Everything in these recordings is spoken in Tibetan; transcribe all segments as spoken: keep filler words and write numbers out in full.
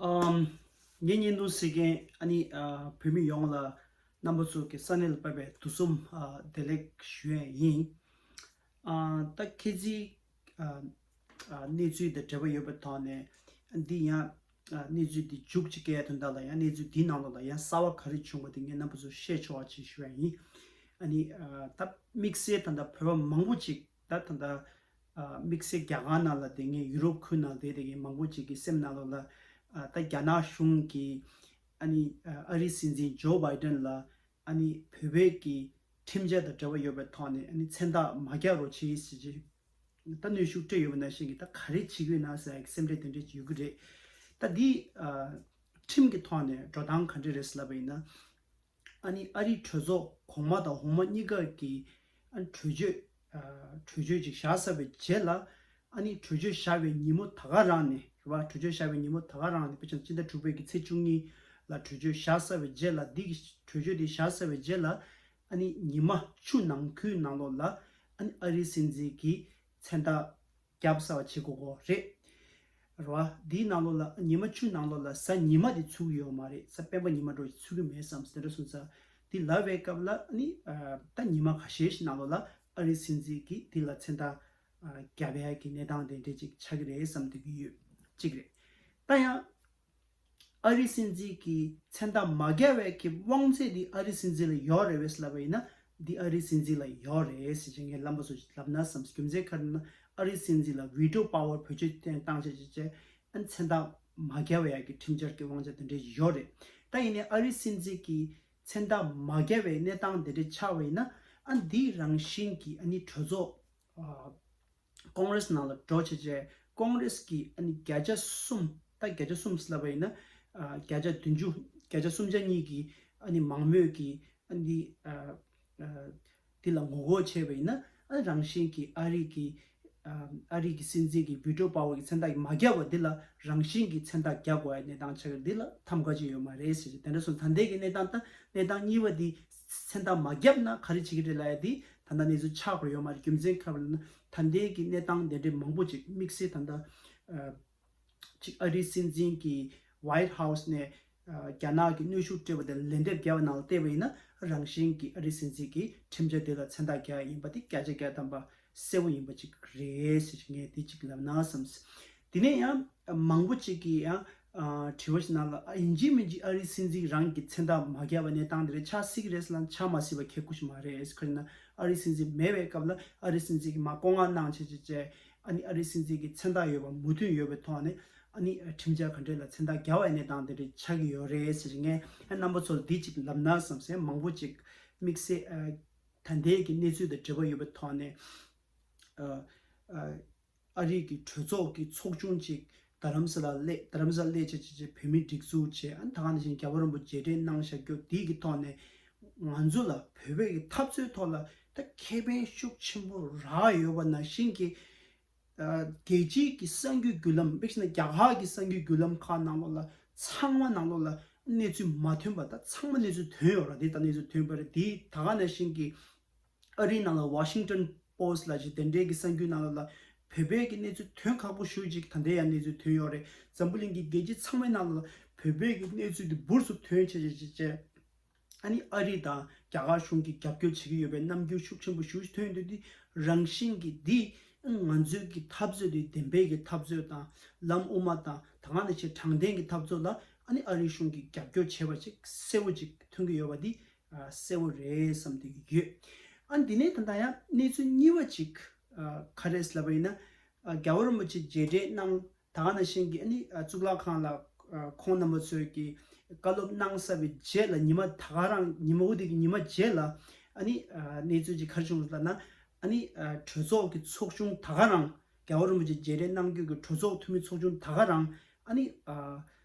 ཨམ། ངའི་བརྙན་ཐུང་གཟིགས་མཁན་ཨ་ནི་ཨ་བོད་མི་ཡོངས་ལ་རྣམ་པ་ཚོ་གི་ས་གནས་ལ་ཕེབས་པའི་དུས་གསུམ་ཨ་བདེ་ལེགས་ཞུ་ཡས་ཡིན། ཨ་ད་ཁ་སང་ཨ་ཨ་གནས་ཚུལ་དང་འབྲེལ་བ་ཡོད་པའི་ཐོག་ནས་འདི་ཡང་ཨ་གནས་ཚུལ་འདི་མཇུག་ཅིག་སྐྱེལ་ཡ་དོན་དག་ལ་ཡང་གནས་ཚུལ་འདིའི་ནང་ལོགས་ལ་ཡང་གསར་བ་ག་རེ་བྱུང་བ་དེ་ངས་རྣམ་པ་ཚོར་བཤད་ཆོག་པ་ཅིག་ཞུ་ཡ་ཡིན། ཨ་ནི་ཨ་ད་དམིགས་བསལ་ད་ལྟ་བོད་པ་མང་པོ་ཅིག་ད་ད་ལྟ་ཨ་དམིགས་བསལ་རྒྱ་གར་ནང་ལ་བསྡད་མཁན་ཡུ་རོབ་ཁུལ་ནང་བསྡད་བསྡད་མཁན་མང་པོ་ཅིག་གི་སེམས་ནང་ལོགས་ལ་ཨ་ད་རྒྱ་ནག་གཞུང་གིས་ཨ་ནི་ཨ་ཨ་རིའི་སྲིད་འཛིན་ཇོ་བྷའི་ཏན་ལ་ཨ་ནི་བོད་པའི་གི་ཁྲིམས་འཆར་དང་འབྲེལ་བ་ཡོད་པའི་ཐོག་ནས་ཨ་ནི་མཚན་རྟགས་མ་རྒྱག་རོགས་བྱེད་ཟེར་གྱི་ད་གནོན་ཤུགས་སྤྲད་ཡོད་པ་ནང་བཞིན་གྱི་ད་ག་རེ་བྱེད་ཀྱི་ཡོད་ན་ཟེར་ཡ་གི་སེམས་ཁྲལ་དེ་འདྲས་ཡོད་ཀྱི་རེད། ད་འདི་ཨ་ཁྲིམས་ཀྱི་ཐོག་ནས་འགྲོ་སྟངས་ག་འདྲས་རེད་ཟེར་ལབ་པ་ཡིན་ན། ཨ་ནི་ཨ་རིའི་གྲོས་ཚོགས་གོང་མ་དང་འོག་མ་གཉིས་ཀ་གིས་ཨ་ནི་གྲོས་ཆོད་ཨ་གྲོས་ཆོད་ཅིག་བཞག་ཚར་བའི་རྗེས་ལ། ཨ་ནི་གྲོས་ཆོད་བཞག་པའི་ཉིན་མོ་ད་ག་རང་ནས་རེད་བ། གྲོས་ཆོད་བཞག་པའི་ཉིན་མོ་ད་ག་རང་ནས་དཔེ་ཆ་སྤྱི་ཟླ་དྲུག་པའི་གི་ཚེས་བཅུ་གཉིས་ལ་གྲོས་ཆོད་བཞག་ཚར་བའི་རྗེས་ལ། འདི་གི་གྲོས་ཆོད་འདི་བཞག་ཚར་བའི་རྗེས་ལ། ཨ་ནི་ཉི་མ་བཅུ་ནང་ཁུལ་ནང་ལོགས་ལ་ཨ་ནི་ཨ་རིའི་སྲིད་འཛིན་གྱིས་མཚན་རྟགས་བརྒྱབ་ཚར་བ་བྱེད་དགོས་ཀྱི་རེད། རེད་བ། འདིའི་ནང་ལོགས་ལ་ཉི་མ་བཅུ་ནང་ལོགས་ལ་གཟའ་ཉི་མ་དེ་ཚུད་ཀྱི་ཡོད་མ་རེད། གཟའ་སྤེན་པ་ཉི་མ་འདྲ་བོ་ཞིག་ཚུད་ཀྱི་མེད་བསམ་དེ་འདྲ་སོང་ཙང་། འདི་ལབ་པའི་སྐབས་ལ་ནི་ཨ་ད་ཉི་མ་ཁ་ཤས་ཤིག་ནང་ལོགས་ལ་ཨ་རིའི་སྲིད་འཛིན་གྱིས་འདི་ལ་མཚན་རྟགས་ཨ་བརྒྱབ་ཡ་གི་གནས་སྟངས་དེ་འདྲས་ཅིག་ཆགས་ཀྱི་རེད་བསམ་བསྡད་ཀྱི་ཡོད། གཅིག་རེད། ད་ཡང་ཨ་རིའི་སྲིད་འཛིན་གྱིས་མཚན་རྟགས་མ་བརྒྱབ་པའི་གི་དབང་ཚད་འདི་ཨ་རིའི་སྲིད་འཛིན་ལ་ཡོད་རེད་བས་ལབ་པ་ཡིན་ན། འདི་ཨ་རིའི་སྲིད་འཛིན་ལ་ཡོད་རེད་ཟེར་བྱས་ངས་རྣམ་པ་ཚོ་ལབ་ན་བསམ། རྒྱུ་མཚན་ག་རེ་ན། ཨ་རིའི་སྲིད་འཛིན་ལ་བི་ཊོ་པ་ཝར་བེད་སྤྱོད་བཏང་བྱས་བྱས་བྱས་ཨ་མཚན་རྟགས་མ་བརྒྱབ་པའི་ཡ་གི་ཁྲིམས་འཆར་གྱི་དབང་ཆ་དེ་འདྲས་ཡོད་རེད། ད་ཡིན་ནའི་ཨ་རིའི་སྲིད་འཛིན་གྱིས་མཚན་རྟགས་མ་བརྒྱབ་པའི་གནས་སྟངས་དེ་འདྲས་ཆགས་པ་ཡིན་ན། ཨ་འདི་རང་བཞིན་གྱིས་ཨ་ནི་གྲོས་ཚོགས་ཨ་ཀོང་རེས་ནང་ལ་འགྲོ་བྱས་བྱས་ཀོང་རེས་ཀྱིས་ཨ་ནི་བརྒྱ་ཆ་གསུམ། ད་བརྒྱ་ཆ་གསུམ་ལབ་པ་ཡིན་ན། ཨ་བརྒྱ་ཆ་བདུན་ཅུ། བརྒྱ་ཆ་སུམ་ཆ་གཉིས་ཀྱིས་ཨ་ནི་མང་མོས་ཀྱིས་ཨ་ནི་ཨ་ཨ་འདི་ལ་ངོ་རྒོལ་བྱས་པ་ཡིན་ན། ཨ་རང་བཞིན་གྱིས་ཨ་རི་གི་ཨ་ཨ་རི་གི་སྲིད་འཛིན་གྱི་བི་ཊོ་པ་ཝར་གྱི་མཚན་རྟགས་ཀྱིས་མ་བརྒྱབ་པ་འདི་ལ་རང་བཞིན་གྱིས་མཚན་རྟགས་རྒྱག་དགོས་ཡ་གནས་སྟངས་ཆགས་ཀྱི་འདི་ལ་ཐམ་ག་ཅིག་ཡོད་མ་རེད་ཟེར། དེ་འདྲ་སོང་ཙང་ད་ལྟའི་གི་གནས་སྟངས་ད་གནས་སྟངས་གཉིས་པ་འདི་མཚན་རྟགས་མ་བརྒྱབ་ན་ག་རེ་བྱེད་ཀྱི་རེད་ལབ་ཡ་འདི་ད་ལྟ་གནས་ཚུལ་ཆགས་དགོས་ཡོད་མ་རེད། རྒྱུ་མཚན་ག་རེ་ལབ་ན་ད་ལྟའི་གི་གནས་སྟངས་དེ་འདྲའི་མང་པོ་ཅིག་དམིགས་བསལ་ད་ལྟ་ཨ་ཅིག་ཨ་རིའི་སྲིད་འཛིན་གྱིས་ཝའིཊ་ཧའུ་སི་ནས་ཨ་རྒྱ་ནག་གི་གནོན་ཤུགས་སྤྲད་པ་དེ་ལ་ལན་འདེབས་བརྒྱབ་པ་ནང་ལ་བལྟས་པ་ཡིན་ན། རང་བཞིན་གྱིས་ཨ་རིའི་སྲིད་འཛིན་གྱིས་ཁྲིམས་འཆར་དེ་ལ་མཚན་རྟགས་རྒྱག་ཡ་ཡིན་པ་དེ་བརྒྱ་ཆ་བརྒྱ་ཐམ་པ་གསལ་པོ་ཡིན་པ་ཅིག་རེད་ཟེར། ངས་དེ་ཅིག་ལབ་ན་བསམ། དེ་ནས་ཡང་མང་པོ་ཅིག་གིས་ཡང་ཨ་དྲི་བ་ཞིག་ནང་ལ། ཨ་ཡིན་གཅིག་མིན་གཅིག་ཨ་རིའི་སྲིད་འཛིན་རང་གི་མཚན་རྟགས་མ་བརྒྱབ་པ་གནས་སྟངས་དེ་འདྲ་ཆགས་སྲིད་ཀྱི་རེད་ཟེར་ན་ཆགས་མ་སྲིད་པ་ཁེ་ཁུ་ཞིག་མ་རེད། ག་རེ་ན་ཨ་རིའི་སྲིད་འཛིན་མེད་པའི་སྐབས་ལ་ཨ་རིའི་སྲིད་འཛིན་གྱིས་མར་བསྐོ་མངགས་གནང་བྱས་བྱས་བྱས། ཨ་ནི་ཨ་རིའི་སྲིད་འཛིན་གྱི་མཚན་རྟགས་ཡོད་པ་མོས་མཐུན་ཡོད་པའི་ཐོག་ནས་ཨ་ནི་ཁྲིམས་འཆར་ག་འདྲས་ལ་མཚན་རྟགས་རྒྱག་པའི་གནས་སྟངས་དེ་འདྲས་ཆགས་ཀྱི་ཡོད་རེད་ཟེར། ངས་རྣམ་པ་ཚོ་ལ་འདི་ཅིག་ལབ་ན་བསམ་ཟེར། མང་པོ་ཅིག་དམིགས་བསལ་ཨ་ད་ལྟའི་གི་གནས་ཚུལ་དང་འབྲེལ་བ་ཡོད་པའི་ཐོག་ནས་ཨ་ཨ་ཨ་རིའི་གི་གྲོས་ཚོགས་ཀྱི་ཚོགས་ཆུང་ཅིག་རྡ་རམ་ས་ལ་སླེབས། རྡ་རམ་ས་ལ་སླེབས་བྱས་བྱས་བྱས་བོད་མི་སྒྲིག་འཛུགས་བྱས། ཨ་ནི་ད་ག་ནང་བཞིན་རྒྱལ་བ་རིན་པོ་ཆེ་མཇལ་འཕྲད་གནང་བཞག་རྒྱུ་འདི་གི་ཐོག་ནས་ང་ཚོ་ལ་བོད་པའི་གི་འཐབ་རྩོད་ཐོག་ལ་ད་ཁེ་ཕན་ཤུགས་ཆེན་པོ་རག་ཡོད་པ་ནང་བཞིན་གྱི། ཨ་རྒྱལ་སྤྱིའི་གི་གསར་འགྱུར་བརྒྱུད་ལམ། དཔེ་བཞག་ན་རྒྱ་གར་གྱི་གསར་འགྱུར་བརྒྱུད་ལམ་ཁག་ནང་ལོགས་ལ་ཚང་མ་ནང་ལོགས་ལ་གནས་ཚུལ་མ་ཐོན་པ། ད་ཚང་མ་གནས་ཚུལ་ཐོན་ཡོད་རེད། དེ་ད་གནས་ཚུལ་ཐོན་པ་རེད། དེ་ད་ག་ནང་བཞིན་གྱི་ཨ་རིའི་ནང་ལ་Washington Post་ལབ་ཅིག་དེ་འདྲའི་གི་གསར་འགྱུར་ནང་ལོགས་ལ་བོད་པའི་གི་གནས་ཚུལ་ཐོན་ཁག་པོ་ཞེ་ཅིག་ད་ལྟ་ཡང་གནས་ཚུལ་ཐོན་ཡོད་རེད། འཛམ་བུ་གླིང་གི་རྒྱལ་སྤྱི་ཚང་མའི་ནང་ལ་བོད་པའི་གི་གནས་ཚུལ་དེ་འབུར་སུ་ཐོན་བྱས་བྱས་བྱས་བྱས། ཨ་ནི་ཨ་རི་དང་རྒྱ་གར་གཞུང་གིས་རྒྱབ་སྐྱོར་བྱེད་ཀྱི་ཡོད་པའི་རྣམ་འགྱུར་ཤུགས་ཆེན་པོ་ཞེ་ཅིག་ཐོན་ཡོད་དུས། འདི་རང་བཞིན་གྱིས་འདི་ང་ཚོའི་གི་འཐབ་རྩོད་དེ་བདེན་པའི་གི་འཐབ་རྩོད་དང་། ལམ་དབུ་མ་དང་ད་ག་ནང་བཞིན་དྲང་བདེན་གྱི་འཐབ་རྩོད་ལ་ཨ་ནི་ཨ་རིའི་གཞུང་གིས་རྒྱབ་སྐྱོར་བྱས་པ་ཅིག་གསལ་པོ་ཅིག་ཐོན་གྱི་ཡོད་པ་འདི་ཨ་གསལ་པོ་རེད་བསམ་བསྡད་ཀྱི་ཡོད། ཨ་ནི་འདི་ནས་ད་ལྟ་ཡང་གནས་ཚུལ་གཉིས་པ་ཅིག་ཨ་ག་རེ་ལབ་པ་ཡིན་ན། ཨ་རྒྱལ་བ་རིན་པོ་ཆེ་མཇལ་འཕྲད་གནང་། ད་ག་ནང་བཞིན་གྱི་ཨ་ནི་ཨ་གཙུག་ལག་ཁང་ལ་ཨ་ཁོང་རྣམ་པ་ཚོས་ཀྱི་བཀའ་སློབ་གནང་ཚར་བའི་རྗེས་ལ་ཉི་མ་ད་ག་རང་ཉི་མ་འོ་དེ་གི་ཉི་མ་རྗེས་ལ་ཨ་ནི་ཨ་གནས་ཚུལ་ཅིག་ག་རེ་བྱུང་ལབ་ན། ཨ་ནི་ཨ་གྲོས་ཚོགས་ཀྱི་ཚོགས་ཆུང་ད་ག་རང་། རྒྱལ་བ་རིན་པོ་ཆེ་མཇལ་འཕྲད་གནང་རྒྱུ་གི་གྲོས་ཚོགས་འཐུས་མི་ཚོགས་ཆུང་ད་ག་རང་ཨ་ནི་ཨ་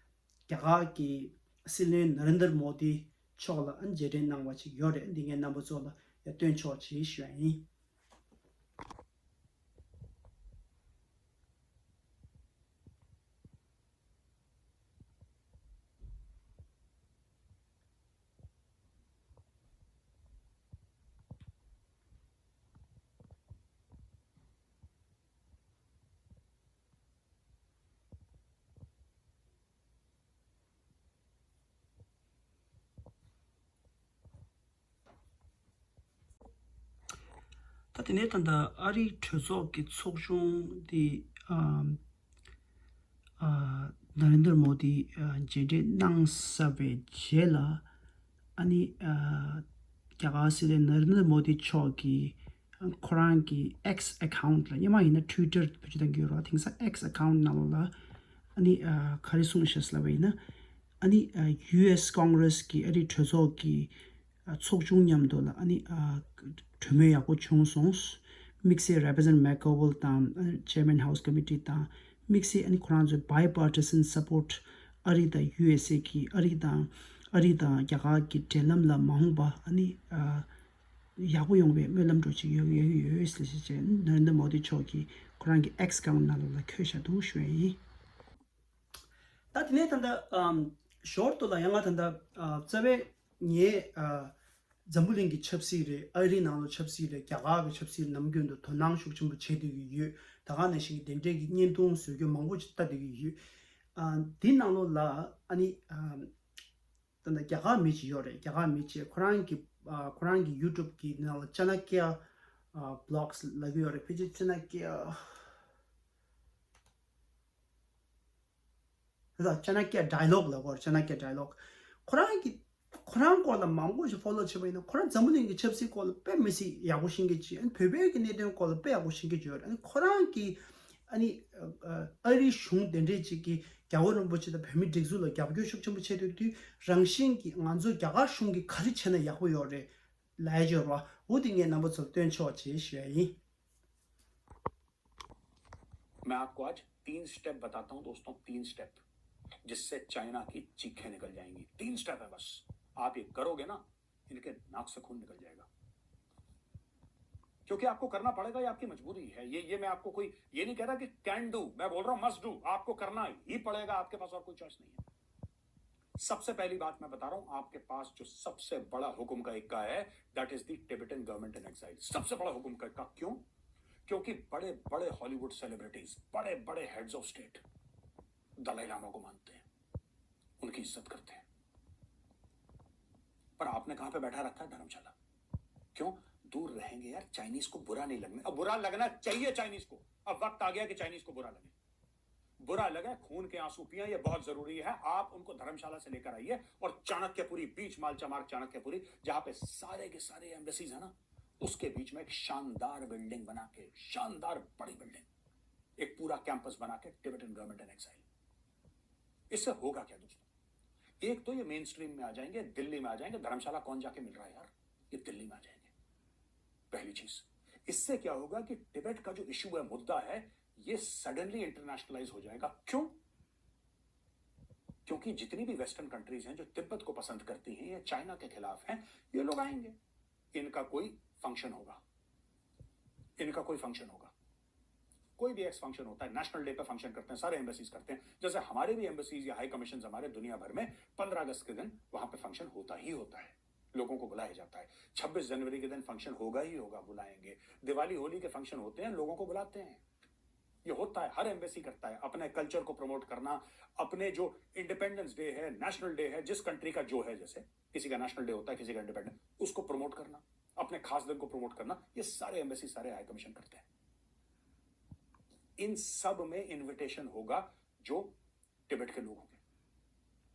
རྒྱ་གར་གྱི་སྲིད་བློན་ན་རེན་དར་མོ་དི་མཆོག་ལ་ཨ་ནི་མཇལ་འཕྲད་གནང་བ་ཅིག་ཡོད་རེད། འདི་ངས་རྣམ་པ་ཚོ་ལ་ཡང་སྟོན་ཆོག་ཅེས་ཞུ་ཡ་ཡིན། ད་དེ་ནས་ད་ལྟ་ཨ་རིའི་གྲོས་ཚོགས་ཀྱི་ཚོགས་ཆུང་དེ་ཨ་ཨ་ན་རེན་དར་མོ་དི་ཨ་མཇལ་འཕྲད་གནང་ཚར་བའི་རྗེས་ལ། ཨ་ནི་ཨ་རྒྱ་གར་སྲིད་བློན་ན་རེན་དར་མོ་དི་མཆོག་གིས་ཨ་ཁོ་རང་གི་X account ལ། སྔོན་མ་ཡིན་ན་Twitter བེད་སྤྱོད་གཏོང་གི་ཡོད་རེད་བ། དེང་སང་X account ནང་ལོགས་ལ་ཨ་ནི་ཨ་ག་རེ་གསུངས་ཤག་ལབ་པ་ཡིན་ན། ཨ་ནི་ཨ་ཡུ་ཨེས་ཀོང་རེས་ཀྱི་ཨ་རིའི་གྲོས་ཚོགས་ཀྱི་ཨ་ཚོགས་ཆུང་མཉམ་དུ་ལ་ཨ་ནི་ཨ་གྲོས་མོལ་ཡག་པོ་བྱུང་སོང་། དམིགས་བསལ་Representative McGovern དང་ཨ་Chairman House Committee དང་། དམིགས་བསལ་ཨ་ནི་ཁོ་རང་ཚོའི་bipartisan support ཨ་རི་དང་ཡུ་ཨེས་ཨེ་གི་ཨ་རི་དང་ཨ་རི་དང་རྒྱ་གར་གྱི་འབྲེལ་ལམ་ལ་མ་འོངས་པ་ཨ་ནི་ཨ་ཡག་པོ་ཡོང་བའི་སྨོན་ལམ་འདྲ་ཅིག་ཡོད་ཡོད་ཡོད་ཟེར་བྱས་ན་རེན་དར་མོ་དི་མཆོག་གིས་ཁོ་རང་གི་X account ནང་ལོགས་ལ་འཁོད་བཞག་འདུག་ཞུ་ཡ་ཡིན། ད་དེ་ནས་ད་ལྟ་ཨམ་ཞོར་དུ་ལ་ཡང་ང་ད་ལྟ་ཨ་རྩ་བའི་ངའི་ཨ་འཛམ་བུ་གླིང་གི་ཆབ་སྲིད་རེད། ཨ་རིའི་ནང་ལོགས་ཆབ་སྲིད་རེད། རྒྱ་གར་གྱི་ཆབ་སྲིད་ནམ་རྒྱུན་དུ་དོ་སྣང་ཤུགས་ཆེན་པོ་བྱེད་བསྡད་ཀྱི་ཡོད། ད་ག་ནང་བཞིན་གྱི་དེ་འདྲའི་གི་བརྙན་ཐུང་བཟོ་རྒྱུ་མང་པོ་ཅིག་ལྟ་བསྡད་ཀྱི་ཡོད། ཨ་འདི་ནང་ལོགས་ལ་ཨ་ནི་ཨ་ད་ལྟ་རྒྱ་གར་མི་ཅིག་ཡོད་རེད། རྒྱ་གར་མི་ཅིག་ཁོ་རང་གི་ཨ་ཁོ་རང་གི་ཡུ་ཊུབ་གི་ནང་ལ་ཅ་ན་ཀྱ་ཨ་བི་ལོག་སི་ལབ་ཀྱི་ཡོད་རེད། ཕལ་ཆེར་ཅ་ན་ཀྱ་ད་ཅ་ན་ཀྱ་ཌའི་ལོག་ལབ་དགོས་རེད། ཅ་ན་ཀྱ་ཌའི་ལོག་ཁོ་རང་གི་ཁོ་རང་སྐོར་ལ་མང་པོ་ཞིག་ཕོ་ལོ་བྱས་པ་ཡིན་ན། ཁོ་རང་འཛམ་བུ་གླིང་གི་ཆབ་སྲིད་སྐོར་ལ་དཔེ་མི་སྲིད་ཡག་པོ་ཤེས་མཁན་ཅིག་ཨ་ནི་བོད་པའི་གི་གནད་དོན་སྐོར་ལ་དཔེ་ཡག་པོ་ཤེས་མཁན་ཅིག་ཡོད་རེད། ཨ་ནི་ཁོ་རང་གིས་ཨ་ནི་ཨ་རིའི་གཞུང་དེ་འདྲས་ཅིག་གིས་རྒྱལ་བ་རིན་པོ་ཆེ་དང་བོད་མི་སྒྲིག་འཛུགས་ལ་རྒྱབ་སྐྱོར་ཤུགས་ཆེན་པོ་བྱས་དུས་དུས་རང་བཞིན་གྱིས་ང་ཚོ་རྒྱ་གར་གཞུང་གིས་ག་རེ་བྱས་ན་ཡག་པོ་ཡོད་རེད་ལབ་ཡ་ཅིག་ཡོད་རེད་བ། འོ་དེ་ངས་རྣམ་པ་ཚོར་སྟོན་ཆོག་ཅེས་ཞུ་ཡ་ཡིན། मैं आपको आज तीन स्टेप बताता हूं दोस्तों, तीन स्टेप जिससे चाइना की चीखें निकल जाएंगी। तीन स्टेप है बस, आप ये करोगे ना, इनके नाक से खून निकल जाएगा। क्योंकि आपको करना पड़ेगा, ये आपकी मजबूरी है। ये ये मैं आपको कोई ये नहीं कह रहा कि कैन डू, मैं बोल रहा हूं मस्ट डू। आपको करना ही पड़ेगा, आपके पास और कोई चॉइस नहीं है। सबसे पहली बात मैं बता रहा हूं, आपके पास जो सबसे बड़ा हुक्म का इक्का है, that is the Tibetan government in exile। सबसे बड़ा हुक्म का इक्का। क्यों? क्योंकि बड़े बड़े हॉलीवुड सेलिब्रिटीज, बड़े बड़े हेड्स ऑफ स्टेट दलाई लामा को मानते हैं, उनकी इज्जत करते हैं। पर आपने कहां पे बैठा रखा है? धर्मशाला। क्यों? दूर रहेंगे यार, चाइनीज को बुरा नहीं लगना। अब बुरा लगना चाहिए चाइनीज को। अब वक्त आ गया कि चाइनीज को बुरा लगे। बुरा लगे, खून के आंसू पिए, ये बहुत जरूरी है। आप उनको धर्मशाला से लेकर आइए और चाणक्यपुरी, बीच मालचा मार्ग चाणक्यपुरी, जहां पे सारे के सारे एम्बेसीज है ना, उसके बीच में एक शानदार बिल्डिंग बना के, शानदार बड़ी बिल्डिंग, एक पूरा कैंपस बना के, टिबेटन गवर्नमेंट इन एग्जाइल। इससे होगा क्या दोस्तों? एक तो ये मेन स्ट्रीम में आ जाएंगे, दिल्ली में आ जाएंगे। धर्मशाला कौन जाके मिल रहा है यार, ये दिल्ली में आ जाएंगे। पहली चीज, इससे क्या होगा कि टिबेट का जो इशू है, मुद्दा है, ये सडनली इंटरनेशनलाइज हो जाएगा। क्यों? क्योंकि जितनी भी वेस्टर्न कंट्रीज हैं जो तिब्बत को पसंद करती हैं या चाइना के खिलाफ हैं, ये लोग आएंगे। इनका कोई फंक्शन होगा, इनका कोई फंक्शन होगा। कोई भी एक्स फंक्शन होता है, नेशनल डे पे फंक्शन करते हैं, सारे एम्बेसीज करते हैं। जैसे हमारे भी एम्बेसीज या हाई कमीशन हमारे दुनिया भर में पंद्रह अगस्त के दिन वहां पे फंक्शन होता ही होता है, लोगों को बुलाया जाता है। छब्बीस जनवरी के दिन फंक्शन होगा ही होगा, बुलाएंगे। दिवाली होली के फंक्शन होते हैं, लोगों को बुलाते हैं। ये होता है, हर एम्बेसी करता है। अपने कल्चर को प्रमोट करना, अपने जो इंडिपेंडेंस डे है, नेशनल डे है, जिस कंट्री का जो है, जैसे किसी का नेशनल डे होता है, किसी का इंडिपेंडेंस, उसको प्रमोट करना, अपने खास दिन को प्रमोट करना, ये सारे एम्बेसी, सारे हाई कमीशन करते हैं। इन सब में इनविटेशन होगा जो टिबेट के लोग होंगे।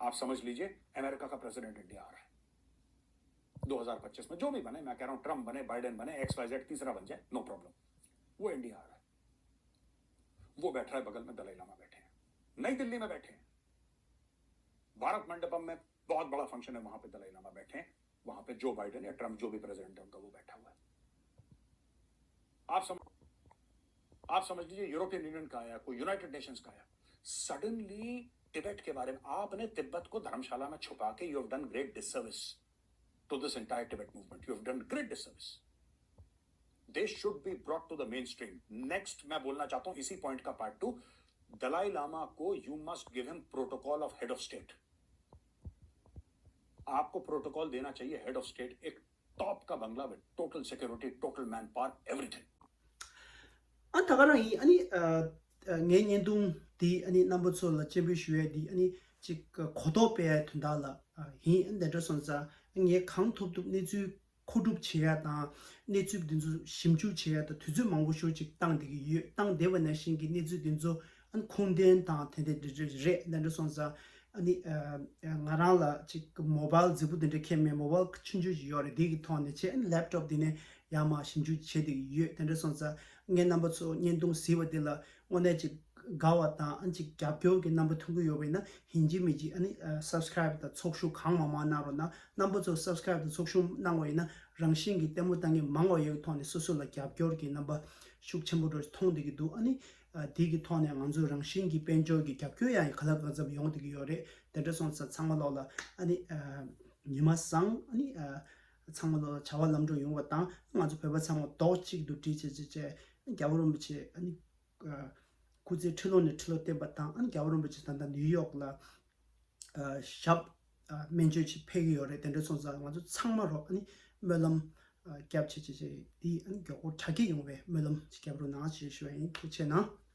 आप समझ लीजिए, अमेरिका का प्रेसिडेंट इंडिया आ रहा है दो हज़ार पच्चीस में। जो भी बने, मैं कह रहा हूं, ट्रंप बने, बाइडेन बने, एक्स वाई जेड तीसरा बन जाए, नो प्रॉब्लम, वो इंडिया आ रहा है। वो बैठ रहा है बगल में, दलाई लामा बैठे हैं, नई दिल्ली में बैठे हैं, भारत मंडपम में बहुत बड़ा फंक्शन है, वहां पे दलाई लामा बैठे हैं, वहां पे जो बाइडेन या ट्रंप, जो भी प्रेसिडेंट है उनका, वो बैठा हुआ है। आप समझ आप समझ लीजिए, यूरोपियन यूनियन का आया, कोई यूनाइटेड नेशंस का आया, सडनली टिबेट के बारे में, आपने तिब्बत को धर्मशाला में छुपा के, you have done great disservice to this entire Tibet movement, you have done great disservice। They should be brought to the main stream। Next मैं बोलना चाहता हूं इसी पॉइंट का पार्ट टू, दलाई लामा को you must give him protocol of head of state। आपको protocol देना चाहिए हेड ऑफ स्टेट, एक टॉप का बंगला with total security, total manpower, everything. ཨ་ད་ག་རང་ཡིན། ཨ་ནི་ཨ་ངའི་བརྙན་ཐུང་འདི་ཨ་ནི་རྣམ་པ་ཚོ་ལ་སྤྱན་འབུལ་ཞུ་ཡས་འདི་ཨ་ནི་ཅིག་གོ་རྟོགས་སྤེལ་ཡས་དོན་དག་ལ་ཡིན། ཨ་ནི་དེ་འདྲ་སོང་ཙང་ངས་གང་ཐུབ་ཐུབ་གནས་ཚུལ་ མཁོ་སྒྲུབ་བྱེད་ཡ་དང་། གནས་ཚུལ་འདི་ཚོ་ཞིབ་འཇུག་བྱེད་ཡ་དང་དུས་ཚོད་མང་པོ་ཞེ་ཅིག་བཏང་བསྡད་ཀྱི་ཡོད། བཏང་བསྡད་པ་ནང་བཞིན་གྱི་གནས་ཚུལ་འདི་ཚོ་ཨ་ནི་ཁུངས་ལྡན་དང་དེ་འདྲ་འདྲ་འདྲ་རེད། དེ་འདྲ་སོང་ཙང་ཨ་ནི་ཨ་ང་རང་ལ་ཅིག་མོ་བཱལ་རྫིག་པོ་དེ་འདྲ་ཁྱད་མེད། མོ་བཱལ་ཆུང་ཆུང་ཞིག་ཡོད་རེད། དེ་གི་ཐོག་ནས་བྱས། ཨ་ནི་ལེབ་ཊོབ་དེ་ནས་ཡར་མར་ཞིབ་འཇུག་བྱེད་བསྡད་ཀྱི་ཡོད། དེ་འདྲ་སོང་ཙང་ངས་རྣམ་པ་ཚོ་བརྙན་ཐུང་གཟིགས་པ་འདི་ལ་དངོས་གནས་ཅིག་དགའ་བ་དང་། ཨ་ནི་ཅིག་རྒྱབ་སྐྱོར་གྱི་རྣམ་པ་མཐོང་གི་ཡོད་པ་ཡིན་ན། ཡིན་གཅིག་མིན་གཅིག་ཨ་ནི་ཨ་སབ་སི་ཀ་རའིབ་དང་ཚོགས་ཞུགས་གང་མང་མང་གནང་རོགས་གནང་། རྣམ་པ་ཚོ་སབ་སི་ཀ་རའིབ་དང་ཚོགས་ཞུགས་གནང་བ་ཡིན་ན། རང་བཞིན་གྱིས་ལྟད་མོ་ལྟ་མཁན་མང་བ་ཡོད་པའི་ཐོག་ནས་སོ་སོ་ལ་རྒྱབ་སྐྱོར་གྱི་རྣམ་པ་ཤུགས་ཆེན་པོ་འདྲ་མཐོང་བསྡད་ཀྱི་འདུག་ཨ་ནི་ཨ་དེ་གི་ཐོག་ནས་ང་ཚོ་རང་བཞིན་གྱིས་དཔལ་འབྱོར་གྱི་རྒྱབ་སྐྱོར་ཡང་ག་ལ་གང་འཚམ་ཡོང་བསྡད་ཀྱི་ཡོད་རེད། དེ་འདྲ་སོང་ཙང་ཚང་མ་ལོག་ལ་ཨ་ནི་ཨ་ཉི་མ་བཟང་། ཨ་ནི་ཨ་ཚང་མ་ལོག་ལ་བྱ་བ་ལམ་འགྲོ་ཡོང་བ་དང་། ང་ཚོ་བོད་པ་ཚང་མ་རྡོག་གཅིག་ཏུ་སྒྲིལ་བྱས་བྱས་བྱས། རྒྱལ་བ་རིན་པོ་ཆེ་ཨ་ནི་ཨ་སྐུ་ཚེ་ཁྲི་ལོ་ནས་ཁྲི་ལོ་བརྟན་པ་དང་། ཨ་ནི་རྒྱལ་བ་རིན་པོ་ཆེ་ད་ལྟ་ནིའུ་ཡོག་ལ་ཨ་ཞབས་ཨ་སྨན་བཅོས་ཆེད་ཕེབས་ཀྱི་ཡོད་རེད། དེ་འདྲ་སོང་ཙང་ང་ཚོ་ཚང་མ་རོགས་ཨ་ནི་སྨོན་ལམ་ཨ་རྒྱབ་བྱས་བྱས་བྱས། དེ་ཨ་ནི་མགྱོགས་པོ་དྲག་སྐྱེད་ཡོང་བའི་སྨོན་ལམ་ཅིག་རྒྱབ་རོགས་གནང་ཞེས་ཞུ་བ་ཡིན། ཐུགས་རྗེ་གནང་།